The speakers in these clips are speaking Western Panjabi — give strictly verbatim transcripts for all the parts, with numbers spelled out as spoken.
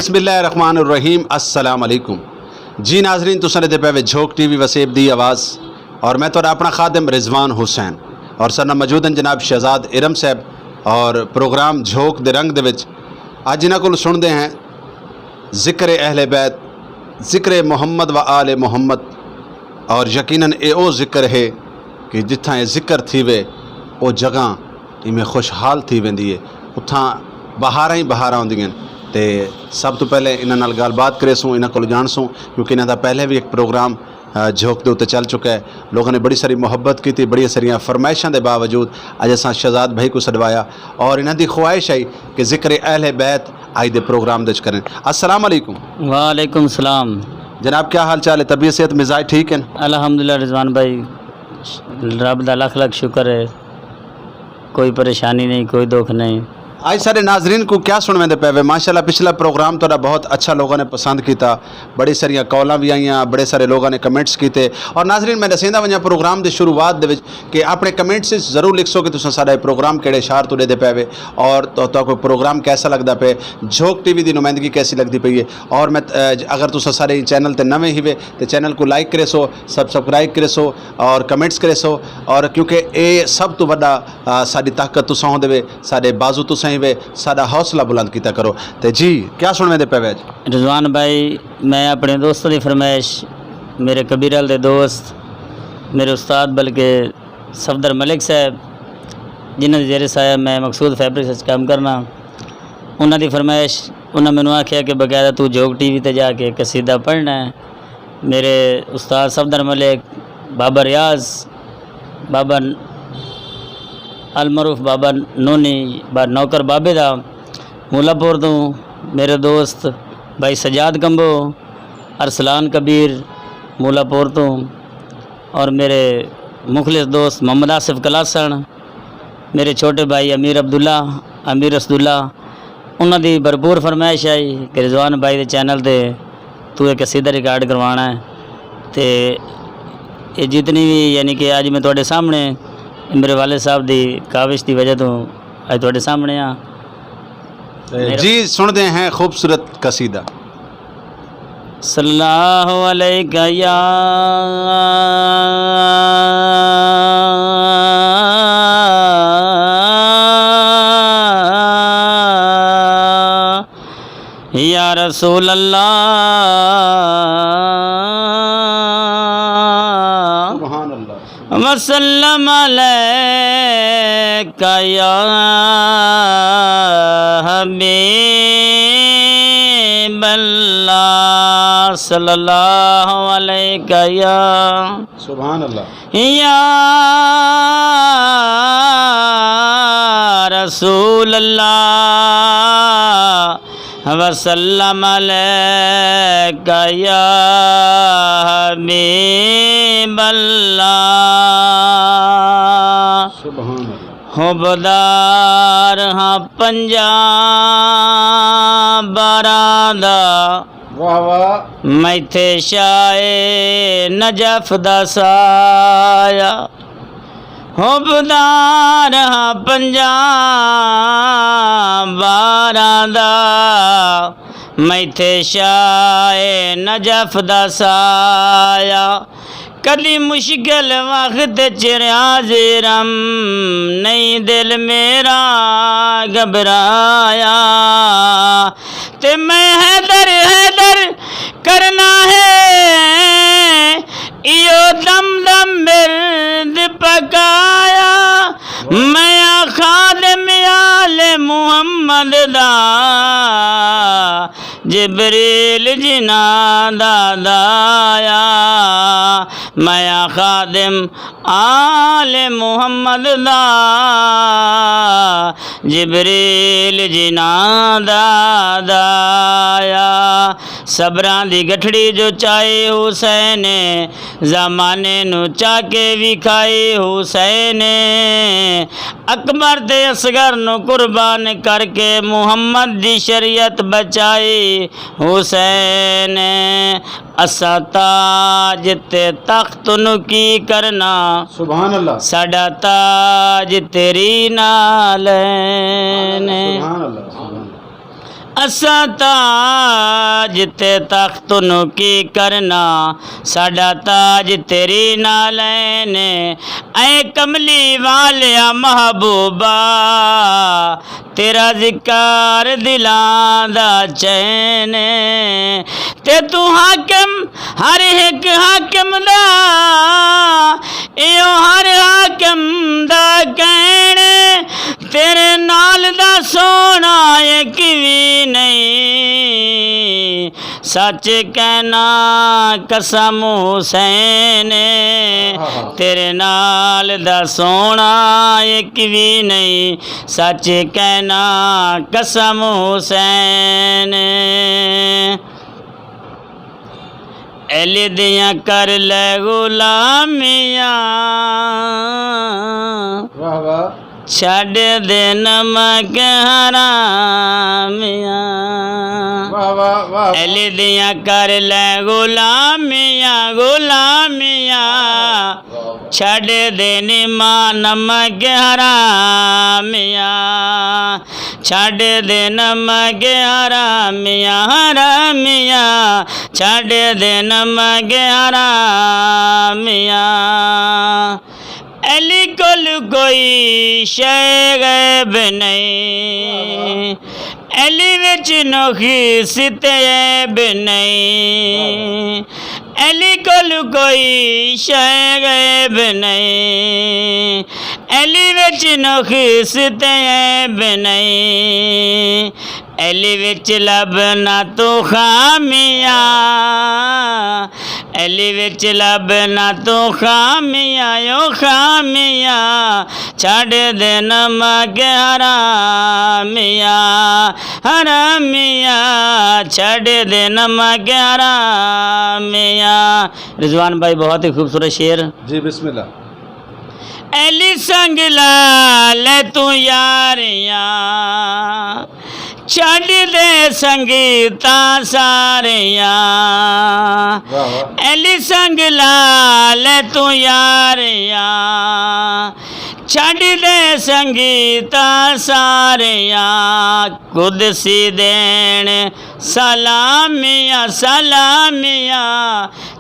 بسم اللہ الرحمن الرحیم، السلام علیکم۔ جی ناظرین، تساں دے پے وے جھوک ٹی وی وسیب دی آواز، اور میں تہاڈا اپنا خادم رضوان حسین، اور سارے نال موجود ہیں جناب شہزاد ارم صاحب، اور پروگرام جھوک دے رنگ دے وچ اج انہاں کول سنتے ہیں ذکر اہل بیت، ذکر محمد و آل محمد۔ اور یقیناً اے او ذکر ہے کہ جتھاں اے ذکر تھیوے، او جگہ ایویں خوشحال تھی ویندی ہے، اتھاں بہاراں ہی بہاراں ہوندیاں۔ تے سب تو پہلے انہاں نال گل بات کرے سوں، انہاں کول جان سوں، کیونکہ انہاں دا پہلے بھی ایک پروگرام، آ، جھوک دے اُتے چل چکا ہے۔ لوگاں نے بڑی ساری محبت کیتی، بڑیاں ساریاں فرمائشاں دے باوجود اج اساں شہزاد بھائی کو سڈوایا، اور انہاں دی خواہش ہے کہ ذکر اہل بیت اج دے پروگرام دے وچ کرن۔ السلام علیکم۔ وعلیکم السلام۔ جناب، کیا حال چال ہے؟ طبیعت، صحت، مزاج ٹھیک ہیں؟ الحمدللہ رضوان بھائی، رب دا لکھ لکھ شکر ہے، کوئی پریشانی نہیں، کوئی دکھ نہیں۔ آج سارے ناظرین کو کیا سنویں دے پے وے؟ ماشاءاللہ، پچھلا پروگرام تہاڈا بہت اچھا لوگوں نے پسند کیتا، بڑی ساریاں کالاں بھی آئیاں، بڑے سارے لوگوں نے کمنٹس کیتے۔ اور ناظرین، میں دسیندا ونجاں پروگرام دے شروعات دے وچ کہ اپنے کمنٹس وچ ضرور لکھ سو کہ تساں ساڈا یہ پروگرام کیڑے شہر تو دے پے وے، اور تو، تو کوئی پروگرام کیسا لگدا پے، جھوک ٹی وی دی نمائندگی کیسی لگدی پئی ہے۔ اور میں، اگر تساں سارے چینل تے نویں ہی وے تے چینل کو لائک کرے سو، سبسکرائب کرے سو، اور کمنٹس کرے سو، اور کیونکہ اے سب تو وڈا، آ، ساڈی طاقت تساں ہوندے وے، ساڈے بازو تساں ہی وے، ساڈا حوصلہ بلند کیتا کرو۔ تے جی، کیا سنویں دے پے وے اج؟ رضوان بھائی، میں اپنے دوستوں دی فرمائش، میرے کبیرل دے دوست، میرے استاد بلکہ صفدر ملک صاحب، جنہاں دی زیر سایہ میں مقصود فیبرکس وچ کام کرنا، انہاں دی فرمائش، انہاں مینوں آکھیا کہ باقاعدہ تو جھوک ٹی وی تے جا کے قصیدہ پڑھنا ہے۔ میرے استاد صفدر ملک، بابا ریاض، بابا المعروف، بابا نونی، با نوکر بابے دا، مولا پور تو، میرے دوست بھائی سجاد کمبو، ارسلان کبیر، مولا پور تو، اور میرے مخلص دوست محمد آصف کلاسن، میرے چھوٹے بھائی امیر عبداللہ، امیر رسداللہ، انہاں دی بھرپور فرمائش آئی کہ رضوان بھائی دے چینل تے تو ایک قصیدہ ریکارڈ کروانا ہے۔ تے یہ جتنی بھی، یعنی کہ اج میں تواڈے سامنے، میرے والد صاحب دی کاوش دی وجہ تو اج تواڈے سامنے ہاں۔ جی، سنتے ہیں خوبصورت قصیدہ۔ صلی اللہ علیک یا، یا رسول اللہ۔ سبحان اللہ۔ وسلم علیک یا حبیب اللہ، صلی اللہ علیک یا، سبحان اللہ، یا رسول اللہ، وسلم علیک یا حبیب اللہ۔ سبحان اللہ۔ حبدار ہاں پنجاں باراں دا، واہ واہ۔ میتھے شاہ نجف دا سایہ۔ حبدار ہاں پنجاں باراں دا، میتھے شاہ نجف دا سایہ۔ کدی مشکل وقت چ ریاض رم، نہیں دل میرا گھبرایا۔ تے میں حیدر حیدر کرنا ہے، ایو دم دم مرد پکایا۔ میں خادم آل محمد دا، جبریل جناں دا دایا۔ میں خادم آل محمد دا، جبریل جناں دا دایا۔ صبراں دی گٹھڑی جو چائے حسین، زمانے نو چا کے وکھائے حسین۔ اکبر تے اصغر نو قربان کر کے محمد دی شریعت بچائی حسین۔ اساں تاج تے تخت نو کی کرنا، سبحان اللہ۔ ساڈا تاج تیری نال نے۔ سبحان اللہ، سبحان اللہ۔ اساں تاج تے تخت نو کی کرنا، ساڈا تاج تیری نالین۔ اے کملی والیا محبوبا، تیرا ذکر دلاں دا چین۔ تے تو حاکم ہر ایک حاکم دا، ایو ہر حاکم دا کہنے۔ تیرے نال دا سونا ایک وی نہیں، سچ کہنا قسم حسین۔ تیرے نال دا سونا ایک وی نہیں، سچ کہنا قسم حسین۔ علی دیاں کر لے غلامیاں، واہ واہ۔ چھڈ دے نمک حرامیاں۔ واہ واہ، واہ واہ۔ علی دیاں کر لے غلامیاں، غلامیاں۔ چھڈ دے نی ماں نمک حرامیاں، چھڈ دے نمک حرامیاں، حرامیاں، چھڈ دے نمک حرامیاں۔ علی کول کوئی شے غیب نہیں، علی وچ نقص تے عیب نہیں، علی کول کوئی شے غیب نہیں، علی وچ نقص تے عیب نہیں، علی وچ لب نہ تو خامیاں، علی وچ لب نہ تو خامیاں، او خامیاں، چھڈ دے نمک حرامیاں، حرامیاں، چھڈ دے نمک حرامیاں۔ رضوان بھائی، بہت ہی خوبصورت شعر۔ جی، بسم اللہ۔ ایلی سنگ لا لے تو یاریاں، چھڈ دے سنگتاں ساریاں۔ واہ واہ۔ ایلی سنگ لا لے تو یاریاں، چھڈ دے سنگتاں ساریاں۔ قدسی دین سلامیاں، سلامیاں،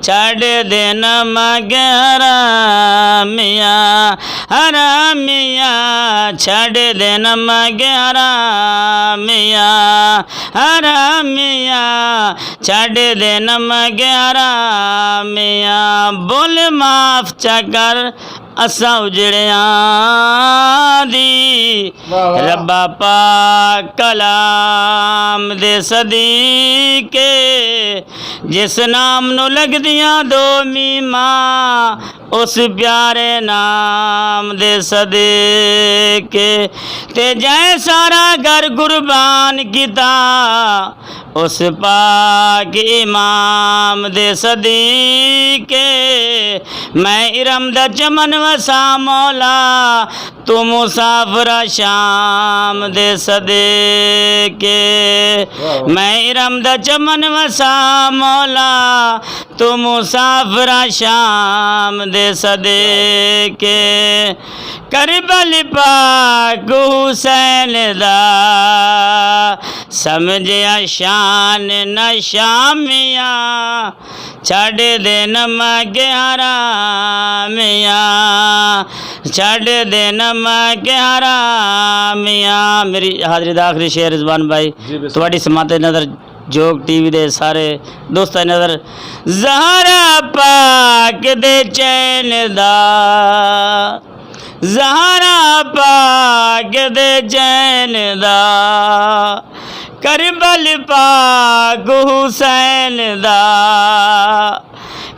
چھڈ دے نمک حرامیاں، حرامیاں، چھڈ دے نمک حرامیاں، حرامیاں، چھڈ دے نمک حرامیاں۔ بول معاف چا کر اساں اجڑیاں دی۔ واہ واہ۔ ربا پاک کلام دے صدیقے، جس نام نو لگدیاں دو میماں، اس پیارے نام دے صدیقے، تے جائے سارا گھر قربان کیتا، اس پاک امام دے صدیقے۔ میں ارم دا چمن وساں مولا، تو مسافر شام دے صدیقے۔ واہ واہ۔ میں ارم دا چمن وساں مولا، تو مسافر شام دے صدیقے۔ کربل پاک حسین دا، سمجھیا شان نہ شامیاں، چھڈ دے نمک حرامیاں، چھڈ دے نمک حرامیاں۔ میری حاضری دا آخری شعر رضوان بھائی، جی، بسم اللہ۔ تہاڈی سماعت نظر جوگ ٹی وی دے سارے دوستاں نظر، زہرا پاک دے چین دا، زہرا پاک دے چین دا، کربل پاک حسین دا،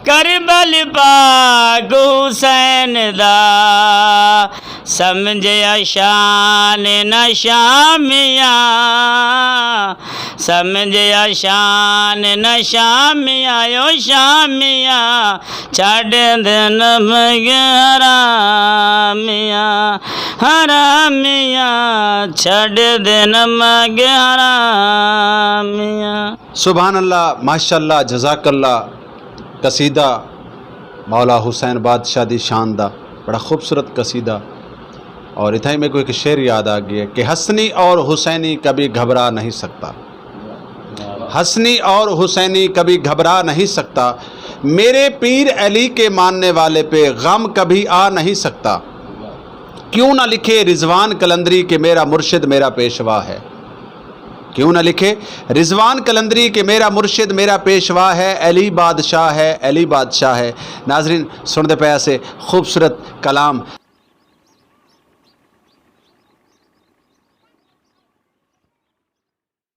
کربل پاک حسین دا، سمجھیا شان نہ شامیاں، سمجھیا شان نہ شامیاں، او شامیاں، چھڈ دے نمک حرامیاں، حرامیاں، چھڈ دے نمک حرامیاں۔ سبحان اللہ، ماشاءاللہ، جزاک اللہ۔ قصیدہ مولا حسین بادشاہ دی شان دا، بڑا خوبصورت قصیدہ۔ اور اتھائی میرے کو ایک شعر یاد آ گیا کہ حسنی اور حسینی کبھی گھبرا نہیں سکتا۔ حسنی اور حسینی کبھی گھبرا نہیں سکتا۔ میرے پیر علی کے ماننے والے پہ غم کبھی آ نہیں سکتا۔ کیوں نہ لکھے رضوان قلندری کہ میرا مرشد میرا پیشوا ہے؟ کیوں نہ لکھے رضوان قلندری کہ میرا مرشد میرا پیشوا ہے، علی بادشاہ ہے، علی بادشاہ ہے۔ ناظرین، سن دے پے ایسے خوبصورت کلام۔